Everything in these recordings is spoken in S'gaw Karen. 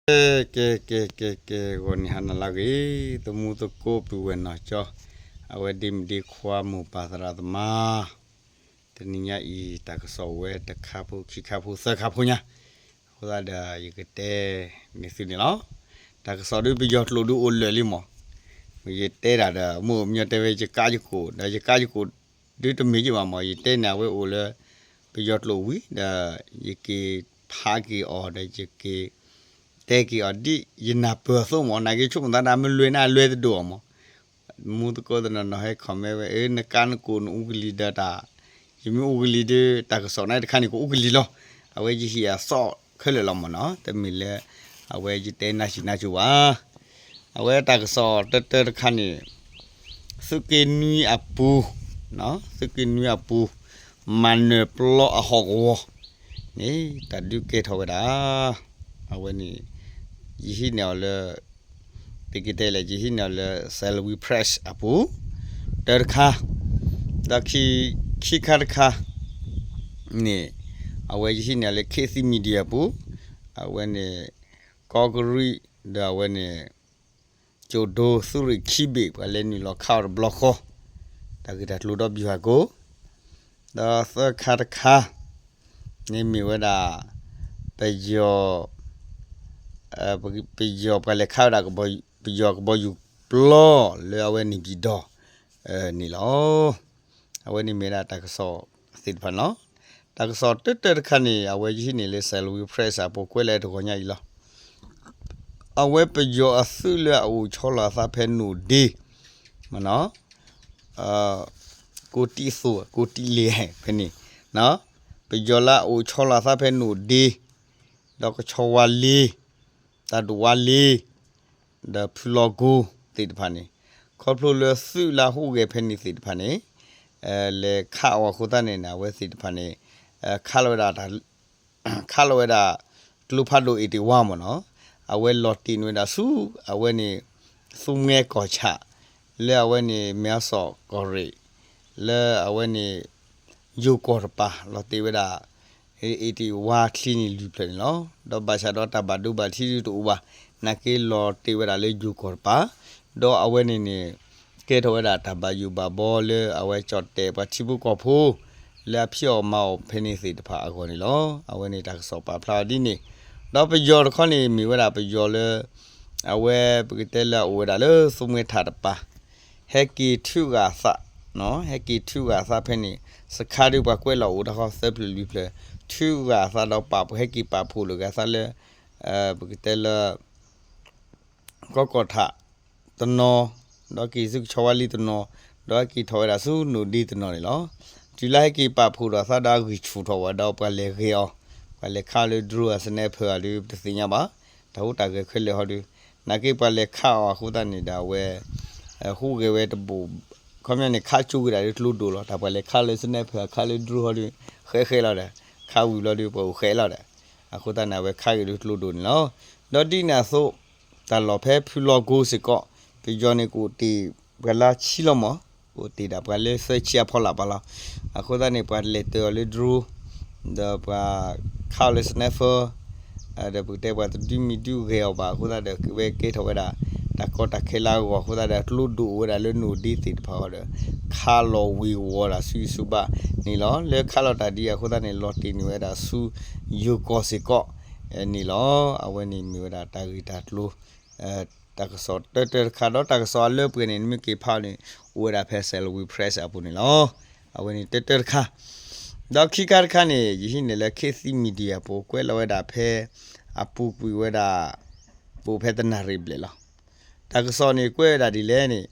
ကဲ ကဲ ကဲ ကဲ ကဲ ဂီၤနံၤဟါနၤလၢအဂ့ၤ, သမူသကိးပုၢ်ဝဲၢ်နီၢ်ကၠီ, အဝဲဒ့မုၣ်ဒ့ခွါမိၢ်ပၢ်သရၣ်သမါ, တနံၤညါအံၤ တၢ်ကစီၣ်ဝဲတခါဖိခံခါဖိသၢခါဖိညါ, အဃိသတးဒီး ယကတဲန့ၢ်သုန့ၣ်လီၤ. တၢ်ကစီၣ်ဒုးပယီၤကျိာ်ဒုးအိၣ်လၢာ်လံမး, ယတဲတၢ်ဒီး မုၢ်အမညီတဲဝဲယကါယကိာ် ဒီးယကါယကိာ် ဒုးတမ့ၢ်ယဘၣ်မး, ယတဲန့ၣ်အဝဲအိၣ်လၢ ပယီၤကျိာ်ဝံၤဒီး ယက့ၤဖးက့ၤအီၤဒီးယက့ၤ တဲက့ၤအီၤဒ်ယနၢ်ပၢၢ်အသိးမး, နာ်က့ဆိကမိၣ်သးဒၣ်မ့ၢ်လွဲၢ်န့ၣ်အလွဲၢ်တဒိၣ်အီၤမး, မူသကိးတနီၤနီၤဟဲ comment ဝဲ အၢ နကါနကိာ်နအူကလံၤဒီးတၢ်, ယမ့ၢ်အူကလံၤဒီး တၢ်ကစီၣ်န့ၣ်တခါန့ၣ် ကအူကလံၤလီၤ. အဝဲယဟ့ၣ်အသီၣ်ခဲလၢာ်လီၤမးနီၤ, တမ့ၢ်လၢ အဝဲယတဲနၢ်ဆံးနၢ်စူၤဘၣ်. အဝဲတၢ်ကစီၣ်တၢတၢတခါန့ၣ် သုးက့နွံအပူၤ, သုးက့နွံအပူၤ မၤနၢၤပျီအဟီၣ်ကဝီၤန့ၣ် တၢ်ဒုးကဲထီၣ်ဝဲဒၣ်, အဝဲန့ၣ် ယဟံးန့ၢ်အီၤလၢ ပကတဲလဲၣ် ယဟံးန့ၢ်အီၤလၢ Salween Press အပူၤ တၢတခါ, ဒီးခံခါတခါ န့ၣ် အဝဲယဟံးန့ၢ်လၢ ခေတ်သစ် Media အပူၤ, အဝဲန့ၣ် ကီးကရံး ဒီးအဝဲန့ၣ် ကၠိၣ်ဒိသုးရ့ၣ်ခံဘ့ၣ် ပှၤလဲၤနုာ်လီၤခးအီၤတဘျီဃီ, တၢ်ဂ့ၢ်တၢ်ကျိၤဒီး ဗျူဟာကုန်း, ဒီးသၢခါတခါ န့ၣ်မ့ၢ်ဝဲဒၣ် ပယီၤ ပယီၤပှၤလဲၤခးဝဲဒၣ် ပယီၤကဘီယူၤပျီလၢအဝဲန့ၣ် နေပြည်တော် န့ၣ်လီၤ. အဝဲန့ၣ်မ့ၢ်ဝဲဒၣ်တၢ်ကစီၣ်သ့ၣ်တဖၣ်န့ၣ်လီၤ. တၢ်ကစီၣ်တၢတၢတခါန့ၣ် အဝဲယဟံးန့ၢ်လၢ Salween Press အပူၤ ကွဲးလၢတဂီၤညါအံၤလီၤ. အဝဲပယီၤအသုးလၢအအိၣ်ဆီလီၤအသးဖဲနိၣ်ဒ့ မနီၤ ကိးတံၢ်သိး ကိးတံၢ်လ့ၤ ဖဲန့ၣ်, ပယီၤလၢအအိၣ်ဆီလီၤအသးဖဲနိၣ်ဒ့ ဒီးကဆီဝါလ့ တၢ်ဒိၣ်ဝါလ့ ဒီးဖုလီကိသ့ၣ်တဖၣ်န့ၣ်, ခီဖျိလၢသုးလၢအဟူးဂဲၤဖဲန့ၣ်သ့ၣ်တဖၣ်န့ၣ် လဲၤခးအီၤအဃိသတးန့ၣ် အဝဲသ့ၣ်တဖၣ်န့ၣ် ခးလီၤဝဲဒၣ် ခးလီၤဝဲဒၣ် ကျိဖးဒိၣ် eighty-one မနီၤ, အဝဲလီၤတ့ၢ်န့ၢ်ဝဲဒၣ်ဆူ အဝဲန့ၣ် သူမှဲကီၢ်ဆၣ် လၢအဝဲန့ၣ် မဲၢ်ဆီးကီၢ်ရ့ၣ် လၢအဝဲန့ၣ် ယိၤကီၢ်တပၤ လီၤတ့ၢ်ဝဲဒၣ် eighty-one ချံန့ၣ်လွံၢ်ဖျၢၣ်န့ၣ်လီၤ. ဒီးဘၣ်ဆၣ်ဒီးတၢ်ဘၣ်ဒိဘၣ်ထံးဒုးတအိၣ်ဘၣ်, နာ်က့လီၤတ့ၢ်ဝဲဒၣ်လၢယိၤကီၢ်တပၤ, ဒီးအဝဲန့ၣ်န့ၣ် ကဲထီၣ်ဝဲဒၣ်တၢ်ဘၣ်ယိၣ်ဘၣ်ဘီလၢအဝဲကၠီၣ်တဲၣ်ပှၤထံဖိကီၢ်ဖိ လၢအဖံးအီၣ်မၤအီၣ်ဖဲန့ၣ်သ့ၣ်တဖၣ်အဂီၢ်န့ၣ်လီၤ. အဝဲန့ၣ်တၢ်ကစီၣ်ပာ်ဖျါအီၤဒ်န့ၣ်, ဒီးပယီၤတခီန့ၣ် မ့ၢ်ဝဲဒၣ်ပယီၤလၢ အဝဲပကတဲလၢအအိၣ်ဝဲဒၣ်လၢသူမှဲထးတပၤ ဟဲက့ၤထုးဂၤအသး, ဟဲက့ၤထုးဂၤအသးဖဲန့ၣ် စခါဒုးပှၤကွဲးလီၤအိၣ်တၢ်ဃီသၢဖျၢၣ်လွံၢ်ဖျၢၣ်, ထုးဂၤအသးဒီးပာ်ဖှိၣ် ဟဲက့ၤပာ်ဖှိၣ်လိာ်ဂၤသးလၢ ပကတဲလၢ ကီၢ်ကီၢ်ထးတနီၤ, ဒီးက့ၤဆူကဆီဝါလ့တနီၤ, ဒီးက့ၤထီၣ်ဝဲဒၣ်ဆူနိၣ်ဒ့တနီၤန့ၣ်လီၤ. တုၤလၢဟဲက့ၤပာ်ဖှိၣ်ဒီးသးဒီးအဂံၢ်ဆူၣ်ထီၣ်ဝဲဒီးပှၤလဲၤဂဲၤအီၤ, ပှၤလဲၤခးအီၤလၢ drone အ sniper အဒုး ပတသ့ၣ်ညါဘၣ်, တၢ်ဟူးတၢ်ဂဲၤခဲလၢာ်ဟီဒုး, နာ်က့ပှၤလဲၤခးအီၤအဃိသတးန့ၣ်ဒီးအဝဲ ဟူးဂဲၤဝဲတဘိၣ်, ခီပညီန့ၣ် ခးကၠိက့ၤဒၣ်လၢကျိဒိၣ်လီၤ. တၢ်ပှၤလဲၤခးလၢ sniper ခးလၢ drone ဟီဒုး ဃဲဃဲလီၤဒီး ခးဝံၤလီၤဒုး ပှၤအိၣ်ဃဲလီၤဒီး, အဃိသတးန့ၣ် အဝဲခးဂ့ၤလၢကျိဒိၣ်န့ၣ်လီၤ. ဒီးဒ်န့ၣ်အသိး တၢ်လီၢ်ဖဲဖုလီကိစ့ၢ်ကီး ပယီၤန့ၣ်ကအိၣ်တ့ၢ်ပှၤလၢဆံလီၤမး, ကအိၣ်တ့ၢ်ဒၣ်ပှၤလၢသၢဆံအဖီလာ်ပာ်လီၤ. အဃိသတးန့ၣ် ပှၤလဲၤတၢၤအီၤလၢ drone ဒီးပှၤခးအီၤလၢ sniper ဒီးပကတဲပှၤတဒုမံၤဒုဂဲၤအီၤဘၣ်အဃိသတးဒီး ဝဲကဲထီၣ်ဝဲဒၣ် တၢ်ကီတၢ်ခဲလၢအဂီၢ်အဃိသတးဒီး ကျိဒိၣ်အိၣ်ဝဲဒၣ်လၢနိၣ်ဒ့သ့ၣ်တဖၣ်အဂီၢ်ဒီး ခးလီၤဝ့ၤဝီၤဒၣ်ဆူဆူဘၣ်န့ၣ်လီၤ. လၢခးလီၤတၢ်ဒ်အံၤအဃိသတးန့ၣ် လီၤတ့ၢ်န့ၢ်ဝဲဒၣ်ဆူယိၤကီၢ်စ့ၢ်ကီးန့ၣ်လီၤ. အဝဲန့ၣ်မ့ၢ်ဝဲဒၣ်တၢ်ဂ့ၢ်တၢ်ကျိၤ တၢ်ကစီၣ်တၢတၢတခါ ဒီးတၢ်ကစီၣ်အလၢပှဲၤန့ၣ် နမ့ၢ်က့ၤဖးန့ၣ် အိၣ်ဝဲဒၣ်ဖဲ Salween Press အပူၤန့ၣ်လီၤ. အဝဲန့ၣ်တၢတၢတခါ ဒီးခံခါတခါန့ၣ် ယဟံးန့ၢ်လၢ ခေတ်သစ် Media အပူၤ ကွဲးလီၤဝဲဒၣ်ဖဲ အပူၤကွံာ်ဝဲဒၣ် ပအိၣ်ဖဲတနၣ်ရံၣ်ဘျဲၣ်လီၤ. တၢ်ကစီၣ်န့ၣ်ကွဲးဝဲဒၣ်ဒ်လဲၣ်န့ၣ်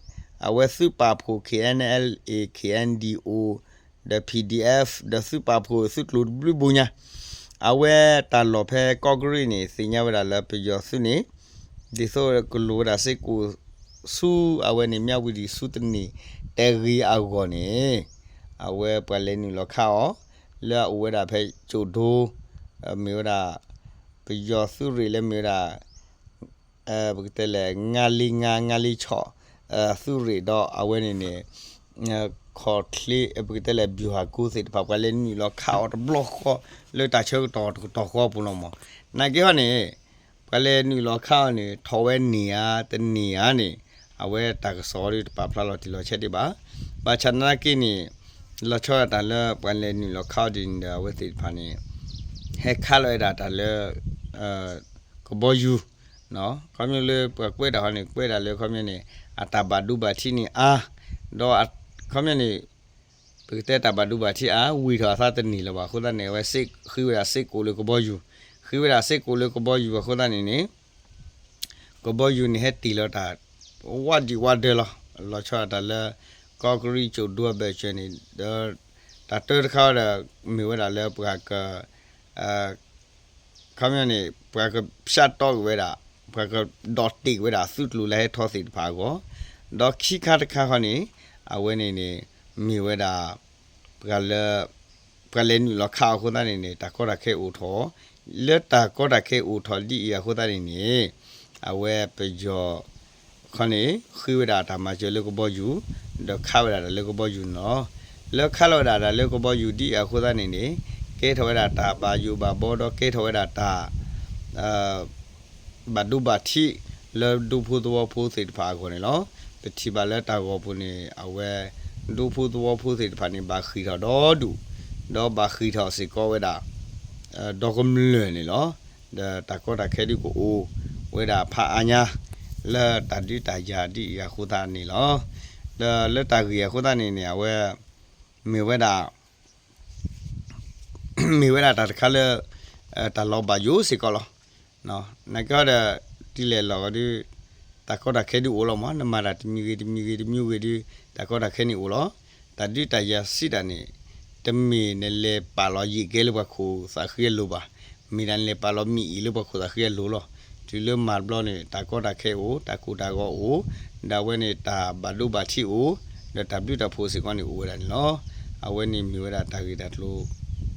အဝဲသုးပာ်ဖှိၣ် K N L A K N D O ဒီး P D F ဒီးသုးပာ်ဖှိၣ်သုးကျိၤတဘျုးဘိညါ အဝဲတၢ်လီၢ်ဖဲကီးကရံးန့ၣ် သ့ၣ်ညါဝဲဒၣ်လၢပယီၤသုးန့ၣ် ဒ်သိးကလိၤဝဲဒၣ်စ့ၢ်ကီးဆူ အဝဲန့ၣ် မြဝတီ ဆူတနံၣ်တဲဂ့ၤအဂီၢ်န့ၣ် အဝဲပှၤလဲၤနုာ်လီၤခးအီၤ လၢအအိၣ်ဝဲဒၣ်ဖဲကၠိၣ်ဒိ မ့ၢ်ဝဲဒၣ် ပယီၤသုးရ့ၣ်လၢမ့ၢ်ဝဲဒၣ် ပကတဲလဲၣ် ငါးလေးငါး ငါးလေးခြောက် သုးရ့ၣ်ဒီးအဝဲန့ၣ်န့ၣ် ခီၣ်ချ့ ပကတဲလဲၣ် ဗျူဟာကုန်း သ့ၣ်တဖၣ် ပှၤလဲၤနုာ်လီၤခးအီၤတဘျီဃီ လၢတၢ်ဆၢကတီၢ်တကတီၢ်ဃီအပူၤလီၤမး. နာ်က့ဟီန့ၣ် ပှၤလဲၤနုာ်လီၤခးအီၤန့ၣ် ထီၣ်ဝဲန့ၢ်ဧါတန့ၢ်ဧါန့ၣ် အဝဲတၢ်ကစီၣ်ဒ်တပာ်ဖျါလီၤတံၢ်လီၤဆဲးဒံးဘၣ်. ဘၣ်ဆၣ်သနာ်က့န့ၣ် လီၤဆီဒၣ်တၢ်လၢပှၤလဲၤနုာ်လီၤခးအီၤဒ်န့ၣ်ဒီး အဝဲသ့ၣ်တဖၣ်န့ၣ် ဟဲခးလီၤဝဲဒၣ်တၢ်လၢ ကဘီယူၤ ခီဖျိလၢပှၤကွဲးတၢ်ဟီန့ၣ် ကွဲးဒၣ်လၢခီဖျိန့ၣ် အတၢ်ဘၣ်ဒိဘၣ်ထံးန့ၣ်အါ, ဒီးခီဖျိန့ၣ် ပကတဲတၢ်ဘၣ်ဒိဘၣ်ထံးအါ ဝံၤထီၣ်အသးတန့ၢ်လၢၤဘၣ်အဃိသတးန့ၣ် အဝဲဃ့ဝဲဒၣ်စ့ကိးလၢကဘီယူၤ, ဃ့ဝဲဒၣ်စ့ကိးလၢကဘီယူၤအဃိသတးန့ၣ်န့ၣ် ကဘီယူၤန့ၣ်ဟဲတ့ၢ်လီၤတၢ် ဝးဒံးဝးဒၢလီၤ. လီၤဆီဒၣ်တၢ်လၢ ကီးကရံးကၠိၣ်ဒိအဘၢၣ်စၢၤန့ၣ် ဒီးတၢ်တၢတခါဒီး မ့ၢ်ဝဲဒၣ်လၢပှၤက ခီပညီန့ၣ် ပှၤကဖျါတီက့ၤဝဲဒၣ်, ပှၤကဒီးတ့ၢ်က့ၤဝဲဒၣ်သုးကျိၤလၢဟဲထီၣ်သ့ၣ်တဖၣ်အဂီၢ်, ဒီးခံခါတခါဃီန့ၣ် အဝဲန့ၣ်န့ၣ် မ့ၢ်ဝဲဒၣ် ပှၤလၢ ပှၤလဲၤနုာ်လီၤခးအီၤအဃိသတးန့ၣ်န့ၣ် တၢ်ကီတၢ်ခဲအိၣ်ထီၣ်, လၢတၢ်ကီတၢ်ခဲအိၣ်ထီၣ်ဒ်အံၤအဃိသတးန့ၣ်န့ၣ် အဝဲပယီၤ ခီန့ၣ် ဃ့ဝဲဒၣ်တၢ်မၤစၢၤလၢကဘီယူၤ, ဒီးခးဝဲဒၣ်တၢ်လၢကဘီယူၤန့ၣ်လီၤ. လၢခးလီၤဝဲဒၣ်တၢ်လၢကဘီယူၤဒ်အံၤအဃိသတးန့ၣ်န့ၣ် ကဲထီၣ်ဝဲဒၣ်တၢ်ဘၣ်ယိၣ်ဘၣ်ဘီဒီးကဲထီၣ်ဝဲဒၣ်တၢ် ဘၣ်ဒိဘၣ်ထံးလၢဒူဖိသဝီဖိသ့ၣ်တဖၣ်အဂီၢ်န့ၣ်လီၤ. ပထံၣ်ဘၣ်လၢတၢ်ဂီၤပူၤန့ၣ် အဝဲ ဒူဖိသဝီဖိသ့ၣ်တဖၣ်န့ၣ် ဘၣ်ဃံးထီၣ်ဒီဒူၣ်, ဒီးဘၣ်ဃံးထီၣ်စ့ၢ်ကီးဝဲဒၣ် ဒီကမျၢၢ်န့ၣ်လီၤ. ဒီးတၢ်ကီတၢ်ခဲဒုးကအိၣ်ဝဲဒၣ်ဖးအါညါ လၢတၢ်ဒုးတၢ်ယၤဒ်အံၤအဃိသတးန့ၣ်လီၤ. ဒီးလၢတၢ်ဂ့ၢ်အဃိသတးန့ၣ်န့ၣ် အဝဲ မ့ၢ်ဝဲဒၣ် မ့ၢ်ဝဲဒၣ်တၢ်တခါလၢ တၢ်လီၤဘၣ်ယိၣ်စ့ၢ်ကီးလီၤ. နာ်က့ဒီး ဒ်လဲၣ်လီၤဒုး တၢ်ကီတၢ်ခဲဒုးအိၣ်လီၤမး, နမၤတၢ်တမံၤဂ့ၤတမံၤဂ့ၤတမံၤဂ့ၤဒုး တၢ်ကီတၢ်ခဲန့ၣ်အိၣ်လီၤ. တၢ်ဒုးတၢ်ယၤစံးတၢ်န့ၣ် တမ့ၢ်နလဲၤပာ်လီၤယံာ်ကဲလၢပှၤခိၣ်သးဃံအလိၤဘၣ်, မ့ၢ်ဒၣ်နလဲၤပာ်လီၤမ့ၢ်အံၤလၢပှၤခိၣ်သးဃံအလိၤလီၤ. တုၤလၢမၤတဘျီန့ၣ် တၢ်ကီတၢ်ခဲအိၣ်, တၢ်ကိၢ်တၢ်ဂီၤအိၣ်, ဒီးအဝဲန့ၣ်တၢ်ဘၣ်ဒိဘၣ်ထံးအိၣ်, ဒီးတၢ်ဘျုးတၢ်ဖှိၣ်စ့ၢ်ကီးန့ၣ်အိၣ်ဝဲဒၣ်န့ၣ်လီၤ. အဝဲန့ၣ်မ့ၢ်ဝဲဒၣ်တၢ်ဂ့ၢ်တၢ်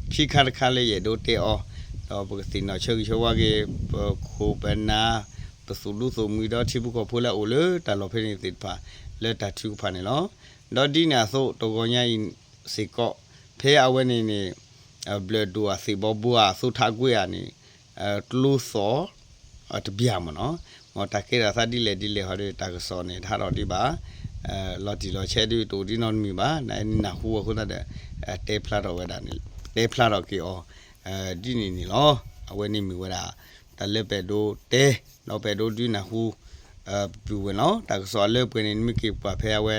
ကျိၤ ခံခါတခါလၢယအဲၣ်ဒိးတဲအီၤ, ဒီးပကသ့ၣ်နီၣ်ဆၢဂ့ၤဆၢဝါက့ၤ ပခိၣ်ပနၢ် ပသူၣ်ဒူသးမုာ်ဒီးထံဖိကီၢ်ဖိလၢအအိၣ်လၢတၢ်လီၢ်ဖဲန့ၣ်သ့ၣ်တဖၣ် လၢတၢ်ထုကဖၣ်န့ၣ်လီၤ. ဒီးဒ်န့ၣ်အသိးတဂီၤညါအံၤစ့ၢ်ကီး ဖဲအဝဲန့ၣ်န့ၣ် ဘျၢၣ်ဒိၣ်အသ့ၣ်ဘီဘိအသိးထးကွ့ၢ်ဧါန့ၣ် ကျိသီၣ် တဘျၢ်မ့ၢ်နီၤ, မ်တၢ်ကဲထီၣ်သးဒ်လဲၣ်ဒ်လဲၣ်ဟီဒီး တၢ်ကစီၣ်န့ၣ် တဟးထီၣ်ဒံးဘၣ်, လီၤတံၢ်လီၤဆဲးဒုးတအိၣ်ဒံးနီတမံၤဘၣ်, နနၢ်ဟူအဃိသတးဒီး တဲဖျါထီၣ်ဝဲဒၣ်န့ၣ် တဲဖျါထီၣ်က့ၤအီၤ ဒ်န့ၣ်န့ၣ်လီၤ. အဝဲန့ၣ်မ့ၢ်ဝဲဒၣ် တၢ်လၢပအဲၣ်ဒိးတဲ ဒီးပအဲၣ်ဒိးဒုးနၢ်ဟူ ပုၢ်ဝဲၢ်လီၤ. တၢ်ကစီၣ်အလၢပှဲၤန့ၣ် နမ့ၢ်က့ၤကွၢ်ဖဲအဝဲ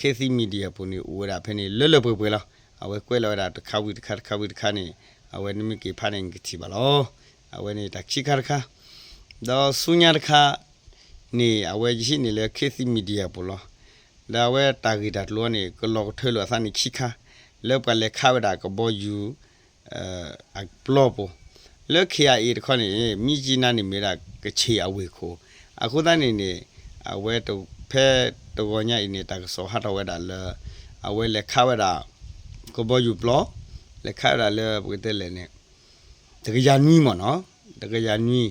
Kathy Media ပူၤန့ၣ် အိၣ်ဝဲဒၣ်ဖဲန့ၣ် လၢလၢပှဲၤပှဲၤလီၤ. အဝဲကွဲးလီၤဝဲဒၣ်တခါဝံၤတခါ တခါဝံၤတခါန့ၣ် အဝဲနမ့ၢ်က့ၤဖးန့ၣ် နကထံၣ်ဘၣ်လီၤ. အဝဲန့ၣ်တၢ်ခံခါတခါ ဒီးဆူညါတခါန့ၣ် အဝဲယဟံးန့ၢ်လၢ Kathy Media ပူၤလီၤ. ဒီးအဝဲတၢ်ဂ့ၢ်တၢ်ကျိၤန့ၣ် ကလီၤကထၢလိာ်အသးန့ၣ်ခံခါ လၢပှၤလဲၤခးဝဲဒၣ်ကဘီယူၤ အပျီပူၤ လၢ K I A တခီန့ၣ် မြစ်ကြီးနား န့ၣ်မ့ၢ်ဒၣ်ကချ့ၣ်အဝ့ၢ်ခိၣ်, အဃိသတးန့ၣ်န့ၣ် အဝဲဖဲတဂီၤညါအံၤန့ၣ် တၢ်ကစီၣ်ဟးထီၣ်ဝဲဒၣ်လၢ အဝဲလဲၤခးဝဲဒၣ် ကဘီယူၤပျီ လဲၤခးဝဲဒၣ်လၢပကတဲလဲၣ်န့ၣ် တကယၤနွံမ့ၢ်နီၤ, တကယၤနွံ, ဒီး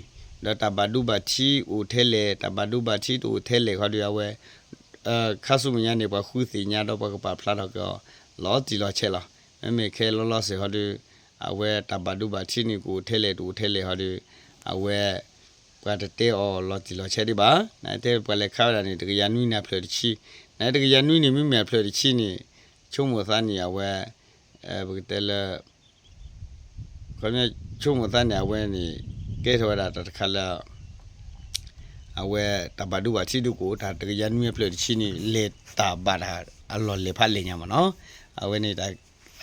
တၢ်ဘၣ်ဒိဘၣ်ထံးအိၣ်ထဲလဲၣ် တၢ်ဘၣ်ဒိဘၣ်ထံးတအိၣ်ထဲလဲၣ်ဃီဒီး အဝဲ ခါဆူမဲာ်ညါန့ၣ် ပှၤဃုသ့ၣ်ညါဒီးပှၤကပာ်ဖျါထီၣ်က့ၤအီၤ လီၤတံၢ်လီၤဆဲးလီၤ. မ့မ့ၢ်ခဲလီၤလီၤစဲၤဟီဒီး အဝဲတၢ်ဘၣ်ဒိဘၣ်ထံးန့ၣ် ကအိၣ်ထဲလဲၣ်တအိၣ်ထဲလဲၣ်ဟီဒီး အဝဲ ပှၤတတဲအီၤလီၤတံၢ်လီၤဆဲးဒံးဘၣ်. နတဲပှၤလဲၤခးဝဲဒၣ်န့ၣ် တကယၤနွံန့ၣ်အဖျၢၣ်တဆံ, နတကယၤနွံန့ၣ် မ့မ့ၢ်အဖျၢၣ်တဆံန့ၣ် ဆိကမိၣ်သးန့ၣ် အဝဲ ပကတဲလၢ ခီပညီ ဆိကမိၣ်သးန့ၣ် အဝဲန့ၣ် ကဲထီၣ်ဝဲဒၣ်တၢ်တခါလၢ အဝဲတၢ်ဘၣ်ဒိဘၣ်ထံးဒုးကအိၣ် တၢ်တကယၤနွံအဖျၢၣ်တဆံန့ၣ် လဲၤတၢ်ဘၣ်တၢ်အလီၢ်လဲၤဖးလဲၢ်ညါမ့ၢ်နီၤ. အဝဲန့ၣ်တၢ်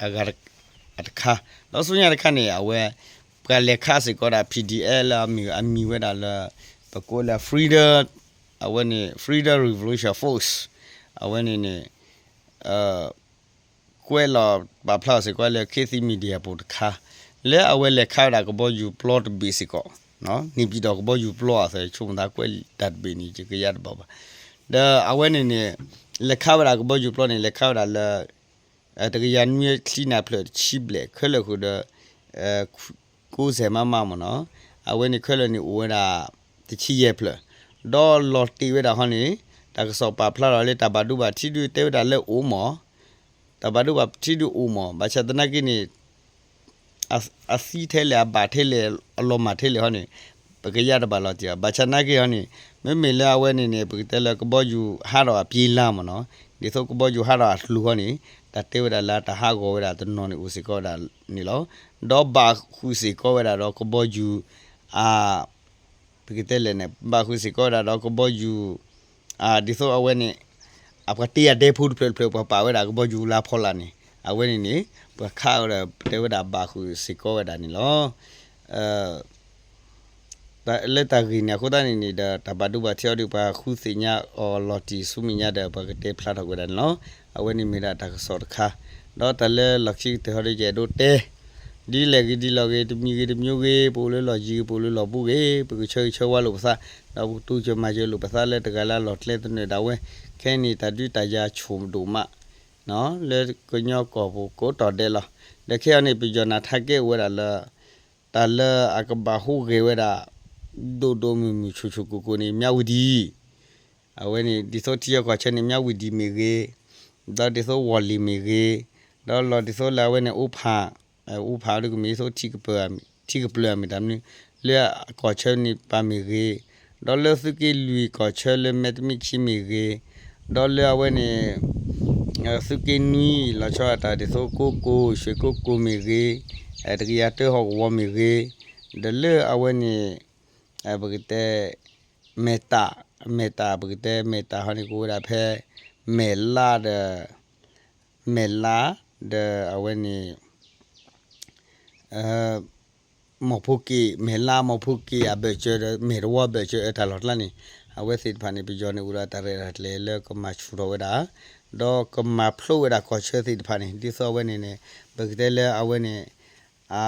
အဂၤတခါ, ဒီးဆူညါတခါန့ၣ် အဝဲ ပှၤလဲၤခးစ့ၢ်ကီးဒၣ် P D F လၢအမံၤ အမံၤဝဲဒၣ်လၢ ပကိးလၢ Freedom အဝဲန့ၣ် Freedom Revolution Force အဝဲန့ၣ်န့ၣ် ကွဲးလီၤပာ်ဖျါအီၤစ့ၢ်ကီးလၢ Kathy Media ပူၤတခါ, လၢအဝဲလဲၤခးဝဲဒၣ်ကဘီယူၤပျီတဘ့ၣ်စ့ၢ်ကီး, န့ၣ်ပံၤဒီးကဘီယူၤပျီအသး ဆိကမိၣ်သးကွဲးတၢ်တဘ့ၣ်န့ၣ် ယကယါတဘၣ်ဘၣ်. ဒီးအဝဲန့ၣ်န့ၣ် လဲၤခးဝဲဒၣ်ကဘီယူၤပျီန့ၣ် လဲၤခးဝဲဒၣ်လၢ တကယၤနွံချံန့ၣ်ဖျၢၣ်တဆံဘျဲၣ် ခဲလၢာ်ဃုာ်ဒီး ကိးစဲးမးမးမ့ၢ်နီၤ, အဝဲန့ၣ်ခဲလၢာ်န့ၣ်အိၣ်ဝဲဒၣ် တဆံယဲၢ်ဖျၢၣ်, ဒီးလီၤတ့ၢ်ဝဲဒၣ်ဟီန့ၣ် တၢ်ကစီၣ်ပာ်ဖျါထီၣ်လၢတၢ်ဘၣ်ဒိဘၣ်ထံးဒုးတဲဝဲဒၣ်လၢအိၣ်မ့ၢ် တၢ်ဘၣ်ဒိဘၣ်ထံးဒုးအိၣ်မ့ၢ် ဘၣ်ဆၣ်သနာ်က့န့ၣ် အသံထဲလဲၣ် အဘၣ်ထဲလဲၣ် အလီၤမၢ်ထဲလဲၣ်ဟီန့ၣ် ပကယၢ်တဘၣ်လီၤတံၢ်ဘၣ်. ဘၣ်ဆၣ်နာ်က့ဟီန့ၣ် မ့မ့ၢ်လၢအဝဲန့ၣ်န့ၣ် ပကတဲလၢကဘီယူၤဟးထီၣ်အပျ့ၤလါမ့ၢ်နီၤ, ဒ်သိးကဘီယူၤဟးထီၣ်အကျိၤဟီန့ၣ် တၢ်တဲဝဲဒၣ်လၢတၢ်ဟးဂီၤဝဲဒၣ်တနီၤန့ၣ်အိၣ်စ့ၢ်ကီးဝဲဒၣ်န့ၣ်လီၤ. ဒီးဘၣ်ဃုာ်စ့ၢ်ကီးဝဲဒၣ်ဒီးကဘီယူၤ အ ပကတဲလဲၣ်န့ၣ် ဘၣ်ဃုာ်စ့ၢ်ကီးဝဲဒၣ်ဒီးကဘီယူၤ ဒ်သိးအဝဲန့ၣ် အပှၤတ့အဒဲဖိတဖျၢၣ်တဖျၢၣ် ပှၤပာ်ဝဲဒၣ်ကဘီယူၤလါဖီလာ်န့ၣ် အဝဲန့ၣ်န့ၣ် ပှၤခးဝဲဒီး တဲဝဲဒၣ်ဘၣ်ဃုာ်စ့ၢ်ကီးဝဲဒၣ်န့ၣ်လီၤ. လၢတၢ်ဂ့ၢ်န့ၣ်အဃိသတးန့ၣ်န့ၣ်ဒီး တၢ်ဘၣ်ဒိဘၣ်ထံးအီၤဒီး ပှၤဃုသ့ၣ်ညါအီၤလီၤတံၢ်ဆူမဲာ်ညါဒီး ပှၤကတဲဖျါထီၣ်ကွံာ်ဝဲဒၣ်န့ၣ်လီၤ. အဝဲန့ၣ်မ့ၢ်ဒၣ်တၢ်ကစီၣ်တခါ, ဒီးတၢ်လၢလီၢ်ခံကတၢၢ်ဟီဒီး ယအဲၣ်ဒိးတဲ ဒ်လဲၣ်ဂ့ၤဒ်လဲၣ်ဂ့ၤ တမံၤဂ့ၤတမံၤဂ့ၤ ပအိၣ်လၢလီၢ်ယံၤဂ့ၤ ပအိၣ်လၢလီၢ်ဘူးဂ့ၤ ပကဆၢဂ့ၤဆၢဝါလိာ်ပသး, ဒီးပကတိစၢၤမၤစၢၤလိာ်ပသးလၢတဂၤလၢအလီၢ်ကျဲသနၢၣ်ဒၣ်ဝဲ, ခဲအံၤန့ၣ် တၢ်ဒုးတၢ်ယၤဆိၣ်ဒိၣ်မး လၢကညီကီၢ်ပူၤကိးတီၤဒဲးလီၤ. ဒီးခဲအံၤန့ၣ် ပယီၤနၢ်ထၢ်ကဲအိၣ်ဝဲဒၣ်လၢ တၢ်လၢအကဘၣ်ဟူးဂဲၤဝဲဒၣ် ဒိၣ်ဒိၣ်မုၢ်မုၢ်ဆူၣ်ဆူၣ်ကိၢ်ကိၢ်န့ၣ် မၠးဝံၤဒံ အဝဲန့ၣ် ဒ်သိးထံဆၢကီၢ်ဆၢန့ၣ် မၠးဝံၤဒံမ့ၢ်ဂ့ၤ, ဒီးဒ်သိးဝီၢ်လ့ၣ်မ့ၢ်ဂ့ၤ, ဒီးလီၤဒ်သိးလၢအဝဲန့ၣ်အိၣ်ဖး, အိၣ်ဖးဒ်ကမ့ၢ်ဒ်သိး ထံကပၢၢ်အမ့ၢ်တၢ်မနုၤ, လၢအကီၢ်ဆၢန့ၣ်ပၢ်မ့ၢ်ဂ့ၤ, ဒီးလၢသုးက့လွံၢ်ကီၢ်ဆၢလၢမဲာ်တမံးခံမ့ၢ်ဂ့ၤ, ဒီးလၢအဝဲန့ၣ် သုးက့နွံလီၤဆီအတၢ်ဒ်သိးကိးကိၢ် ရွှေကုက္ကိုမ့ၢ်ဂ့ၤ, တကယၤတၢဟီၣ်ကဝီၤမ့ၢ်ဂ့ၤ, ဒီးလၢအဝဲန့ၣ် ပကတဲ မဲာ်တၢ်, မဲာ်တၢ် ပကတဲမဲာ်တၢ်ဟီန့ၣ် ကအိၣ်ဝဲဒၣ်ဖဲ မဲာ်လါဒီး မဲာ်လါ ဒီးအဝဲန့ၣ် မီၢ်ဖိက့ၣ်, မဲာ်လါမီၢ်ဖိက့ၣ်အဘၢၣ်စၢၤဒီး မဲာ်တဝီဘၢၣ်စၢၤအတၢ်လီၢ်ကျါန့ၣ် အဝဲသ့ၣ်တဖၣ်န့ၣ် ပယီၤန့ၣ်အိၣ်ဒီးတၢ်ရဲၣ်တၢ်ကျဲၤလၢကမၤဆူၣ်ထီၣ်ဝဲဒၣ် ဒီးကမၤဖျိဝဲဒၣ်ကီၢ်ဆၢသ့ၣ်တဖၣ်န့ၣ် ဒ်သိးအဝဲန့ၣ်န့ၣ် ပကတဲလၢအဝဲန့ၣ် အ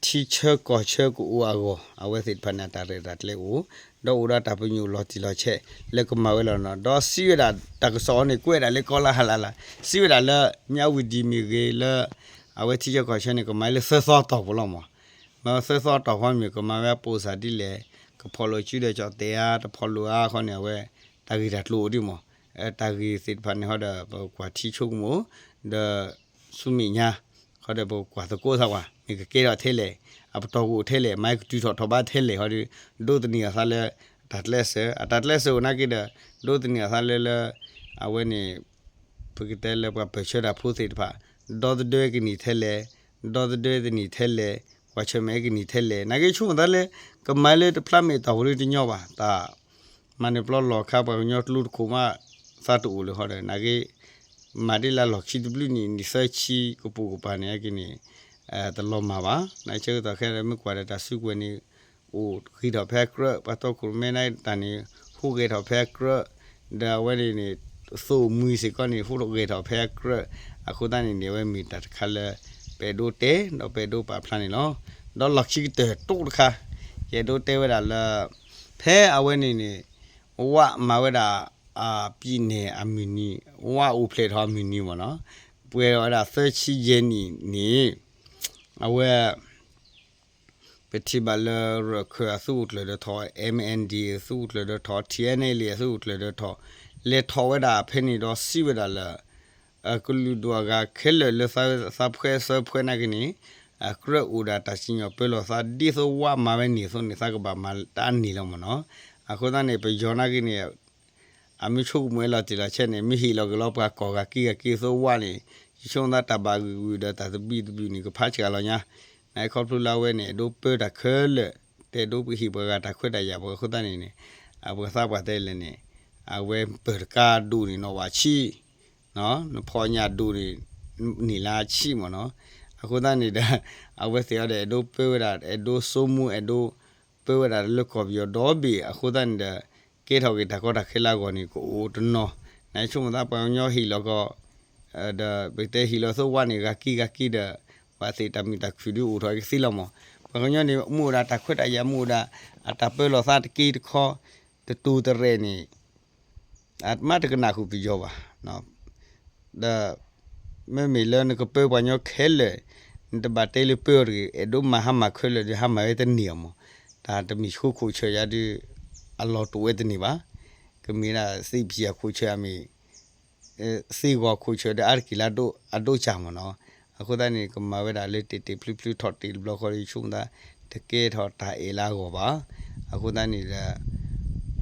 ထံဆၢကီၢ်ဆၢကအိၣ်အဂီၢ် အဝဲသ့ၣ်တဖၣ်န့ၣ် အတၢ်ရဲၣ်တၢ်ကျဲၤအိၣ်, ဒီးအိၣ်ဒီးတၢ်ပညိၣ်လီၤတံၢ်လီၤဆဲး လၢကမၤဝဲလီၤနီၤ. ဒီးစံးဝဲဒၣ်တၢ်ကစီၣ်အံၤန့ၣ် ကွဲးဒၣ်လၢကီၢ်လါဟးလၢ်လၢ်, စံးဝဲဒၣ်လၢ မၠးဝံၤဒံမ့ၢ်ဂ့ၤလၢ အဝဲထံဆၢကီၢ်ဆၢန့ၣ် ကမၤလၢသၢသီတီၢ်ပူၤလီၤမး, မ့ၢ်သၢသီတီၢ်ဖီမ့ၢ် ကမၤဝဲပိာ်စၢ်ဒ်လဲၣ်, ကဖီၣ်လိာ်စုဒီးကၠီၣ်တဲာ်ဧါ တဖီၣ်လိာ်ဧါဃီန့ၣ် အဝဲ တၢ်ဂ့ၢ်တၢ်ကျိၤအိၣ်ဒံးမး, တၢ်ဂ့ၢ်သ့ၣ်တဖၣ်န့ၣ်ဟီဒီး ပကကွၢ်ထံဆိကမိၣ် ဒီး ဆူမဲာ်ညါ ဃီဒီးပကကွၢ်သကိးသးဝဲ မ့ၢ်ကကဲထီၣ်ထဲလဲၣ်, အပတီၢ်ကအိၣ်ထဲလဲၣ်, မ့ၢ်ကတုၤထီၣ်ထီၣ်ဘးထဲလဲၣ် ဟီဒီး ဒိးသန့ၤအသးလၢ အတၢ်ကျဲးစၢး, အတၢ်ကျဲးစၢးအိၣ်နာ်က့ဒီး ဒိးသန့ၤအသးလၢလၢ အဝဲန့ၣ် ပကတဲလၢပှၤပၢၢ်ဆၢတၢ်ဖိသ့ၣ်တဖၣ် ဒီသဒၢကန့ၢ်ထဲလဲၣ်, ဒီသဒၢသန့ၢ်ထဲလဲၣ်, ကွၢ်ဆၢၣ်မဲာ်ကန့ၢ်ထဲလဲၣ်, နာ်က့ဆိကမိၣ်သးလၢ ကမၤလၢတဖျါမဲာ်တီၢ်ဖိလၢတညီဘၣ်, တၢ် မၤနၢၤပျီလီၢ်ခါ ပှၤကညီကျိတခိၣ်မး သးတအိၣ်လၢၤဟီဒီး နာ်က့ မၤဒ်လၢလီၢ်ခံတဘျုးနံၣ် နံၣ်သၢဆံကပိာ်ကပၤန့ၣ် အက့န့ၣ် တလီၤမၢ်ဘၣ်. နာ်က့ဆၢကတီၢ်ခဲအံၤ မ့ၢ်ကွၢ်ဒီးတၢ်စုကဝဲၤန့ၣ် အိၣ်ဂ့ၤထီၣ်ဖဲအကြၢး, ပှၤတီခိၣ်ရိၣ်မဲနၢ်တၢ်န့ၣ် ဟူးဂဲၤထီၣ်ဖဲအကြၢး, ဒီးအဝဲန့ၣ်န့ၣ် သိၣ်မှံစ့ၢ်ကီးန့ၣ် ဟူးဂဲၤထီၣ်ဖဲအကြၢး, အဃိသတးန့ၣ်န့ၣ် အဝဲမ့ၢ်တၢ်တခါလၢ ပအဲၣ်ဒိးတဲ ဒီးပအဲၣ်ဒိးပာ်ဖျါန့ၣ်လီၤ. ဒီးလီၢ်ခံကတၢၢ်တိၢ်တခါ ယအဲၣ်ဒိးတဲဝဲဒၣ်လၢ ဖဲအဝဲန့ၣ်န့ၣ် ဝမၤဝဲဒၣ် အပံၤနဲၣ်အမုၢ်နံၤ, ဝအိၣ်ဖျဲၣ်ထီၣ်အမုၢ်နံၤမ့ၢ်နီၤ, ပှဲၤထီၣ်ဝဲဒၣ်သၢဆံယဲၢ်နံၣ်န့ၣ် အဝဲ ပထံၣ်ဘၣ်လၢ ရၢၢ်ခၢၣ်အသုးအိၣ်ကျၢၢ်ဒီးထီၣ်, MNDAA အသုးအိၣ်ကျၢၢ်ဒီးထီၣ်, TNLA အသုးအိၣ်ကျၢၢ်ဒီးထီၣ်, လဲၤထီၣ်ဝဲဒၣ်ဖဲန့ၣ်ဒီးစံးဝဲဒၣ်လၢ ကလုာ်ဒူၣ်အဂၤခဲလၢာ်လၢသးပှဲၤသၢပှဲၤနာ်က့န့ၣ် အကြၢးအိၣ်ဒီးတၢ်စံၣ်ညီၣ်ပၢလီၤသး ဒ်သိးဝမၤဝဲန့ၣ်အသိးန့ၣ် သးကဘၣ်မၤတၢ်န့ၣ်လီၤမ့ၢ်နီၤ. အဃိသတးန့ၣ် ပယီၤနာ်က့န့ၣ် အမ့ၢ်ဆိကမိၣ်ဝဲလီၤတံၢ်လီၤဆဲးန့ၣ် မ့ၢ်ဟ့ၣ်လီၤက့ၤလီၤပှၤကီၢ်ဂၤက့ၤဂၤက့ၤအသိးဝဲန့ၣ် ယဆိကမိၣ်သးတၢ်ဘၣ်ဂုာ်ဂုာ်ဒီးတၢ်သဘံၣ်သဘုၣ်န့ၣ် ကဖးစှၤလီၤညါ. နာ်က့ခီဖျိလၢအဝဲန့ၣ် အဲၣ်ဒိးပၢတၢ်ခဲလၢာ် တအဲၣ်ဒိးပဟ့ၣ်ပှၤဂၤတၢ်ခွဲးတၢ်ယာ်ဘၣ်အဃိသတးန့ၣ်န့ၣ် အပှၤသးပှၢ်တဲလဲၣ်န့ၣ် အဝဲပၢၢ်တကါဒိၣ်န့ၣ်နီၣ်ဝဲဆံး နဖီၣ်ညၣ်ဒိၣ်န့ၣ် နံၣ်လါဆံးမ့ၢ်နီၤ. အဃိသတးန့ၣ်ဒီး အဝဲသ့ၣ်အံၤဒီး အဲၣ်ဒိးပၢဝဲဒၣ် အဲၣ်ဒိးစိမူ အဲၣ်ဒိးပၢဝဲဒၣ်လၢကီၢ်ပယီၤဒီဘ့ၣ် အဃိသတးန့ၣ်ဒီး ကဲထီၣ်က့ၤတၢ်ကီတၢ်ခဲလၢအဂီၢ်န့ၣ် ကအိၣ်တနီၤ. နဆိကမိၣ်သးပှၤကညီဟ့ၣ်လီၤကီး ဒီးပကတဲဟ့ၣ်လီၤသိးဝဲန့ၣ် ဂၤက့ၤဂၤက့ၤဒီး ဘၣ်သ့ၣ်တၢ်မုာ်တၢ်ခုၣ်ဒုးအိၣ်ထီၣ်ကသ့လီၤမး. ပှၤကညီန့ၣ် မ့ၢ်အိၣ်ဒၣ်တၢ်ခွဲးတၢ်ယာ် မ့ၢ်အိၣ်ဒၣ်အတၢ်ပၢလီၤသးတက့တခီ တတူၢ်တရဲၣ်န့ၣ် အမ့ၢ်တကနၣ်ဃုာ်ပယီၤဘၣ်. ဒီး မ့မ့ၢ်လၢနကပၢပှၤကညီခဲလၢာ် နတဘၣ်တဲလၢပၢအီၤတဂ့ၤ အဲၣ်ဒိးမၤဟါမၢ်ခဲလၢာ်ဒီး ဟါမၢ်ဝဲတန့ၢ်အီၤမး. တၢ်တမံၤဃီခိၣ်ဆၢယါဒီး အလီၢ်တအိၣ်ဝဲတန့ၢ်ဘၣ်. ကမ့ၢ်ဒၣ်သ့ၣ်ဖံးအခိၣ်ဆၢအမ့ၢ် သ့ၣ်ဂီၤခိၣ်ဆၢဒီးအါတက့ၢ်လၢအဒိၣ်စၢ်မ့ၢ်နီၤ. အဃိသတးန့ၣ် ကမၤဝဲဒၣ်လၢတ့ၢ်တ့ၢ်ဖျုဖျုထီၣ်တ့ၢ်တဘျီဃီဒီး ယဆိကမိၣ်သး တကဲထီၣ်တၢ်အဲၣ်လၢအဂီၢ်ဘၣ်. အဃိသတးန့ၣ်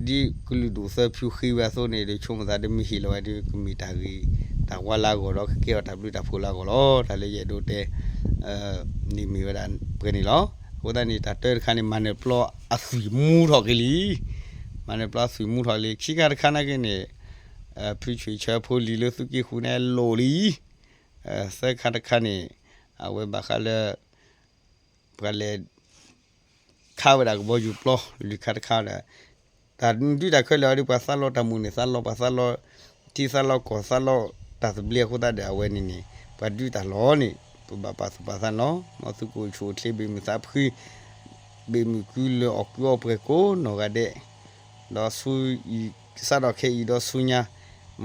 ဒီး ဒ်ကလုာ်ဒူၣ်သၢဖုဃ့ဝဲအသိးန့ၣ်ဒီး ဆိကမိၣ်သးဒီးမ့ၢ်ဟ့ၣ်လီၤဝဲဒီး ကမ့ၢ်တၢ်ဂ့ၤတၢ်ဝါလၢအဂီၢ်ဒီး ကကဲထီၣ်တၢ်ဘျုးတၢ်ဖှိၣ်လၢအဂီၢ်လီၤ. တၢ်လၢယအဲၣ်ဒိးတဲ န့ၣ်မ့ၢ်ဝဲဒၣ်ပှဲၤန့ၣ်လီၤ. အဃိသတးန့ၣ် တၢ်တၢတခါန့ၣ် မၤနၢၤပျီအသွံၣ်မူထီၣ်က့ၤလံ. မၤနၢၤပျီအသွံၣ်မူထီၣ်လံ. ခံခါတခါနာ်က့န့ၣ် ဖုဆွေချၢဖိလံၤလၢသုးက့ဃုန့ၣ်လိၣ်လံ. သၢခါတခါန့ၣ် အဝဲဘၣ်ဃးလၢ ပှၤလဲၤ ခးဝဲဒၣ်ကဘီယူၤပျီ လွံၢ်ခါတခါဒီး တၢ်ဒုးတၢ်ခဲလၢာ်အီၤဒီး ပှၤသးလီတၢ်မိၣ်န့ၢ်သးလီ ပှၤသးလီထံသးလီကီၢ်သးလီတၢ်သဘျ့အဃိသတးဒီး အဝဲန့ၣ်န့ၣ် ပှၤဒုးတၢ်လီၢ်န့ၣ် ပဘၣ်ပာ်သူၣ်ပာ်သးနီၤ. မ်သုကအိၣ်ဆူၣ်အိၣ်ချ့ ဘၣ်မုာ်သးဖှံ ဘၣ်မုာ်ကွံလၢအီၣ်ကုအီပှဲၤကိးနီၢ်ဂၤဒဲး ဒီးဆူ စးထီၣ်ခဲအံၤဒီးဆူညါ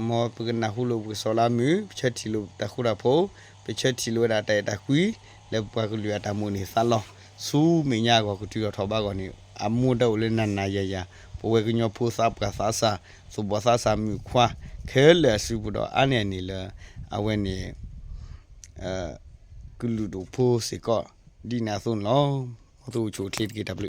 မ်ပကနၢ်ဟူလိာ်ပကစီၤလၢအမုာ် ပဆၢထံၣ်လိာ်တၢ်ဃူတၢ်ဖိး ပဆၢထံၣ်လိာ်ဝဲဒၣ်တၢ်အဲၣ်တၢ်ကွံ လၢပပှၤကလုာ်အတၢ်မိၣ်န့ၢ်သးလီ ဆူမဲာ်ညါအဂီၢ်ကတုၤထီၣ်ထီၣ်ဘးအဂီၢ်န့ၣ် အမူဒါအိၣ်လၢနၤနၤယၤယၤ ပဝဲကညီဖိသးပှၢ်သးစၢ် သူၣ်ဘီၣ်သးစၢ်မုၣ်ခွါ ခဲလၢာ်အစုပူၤဒီး အါန့ၢ်အန့ၣ်လၢ အဝဲန့ၣ် ကလုာ်ဒူၣ်ဖိစ့ၢ်ကီး ဒ်န့ၣ်အသိးန့ၣ်လီၤ. မ်သုကအိၣ်ဆူၣ်အိၣ်ချ့တက့ၢ် တၢ်ဘျုး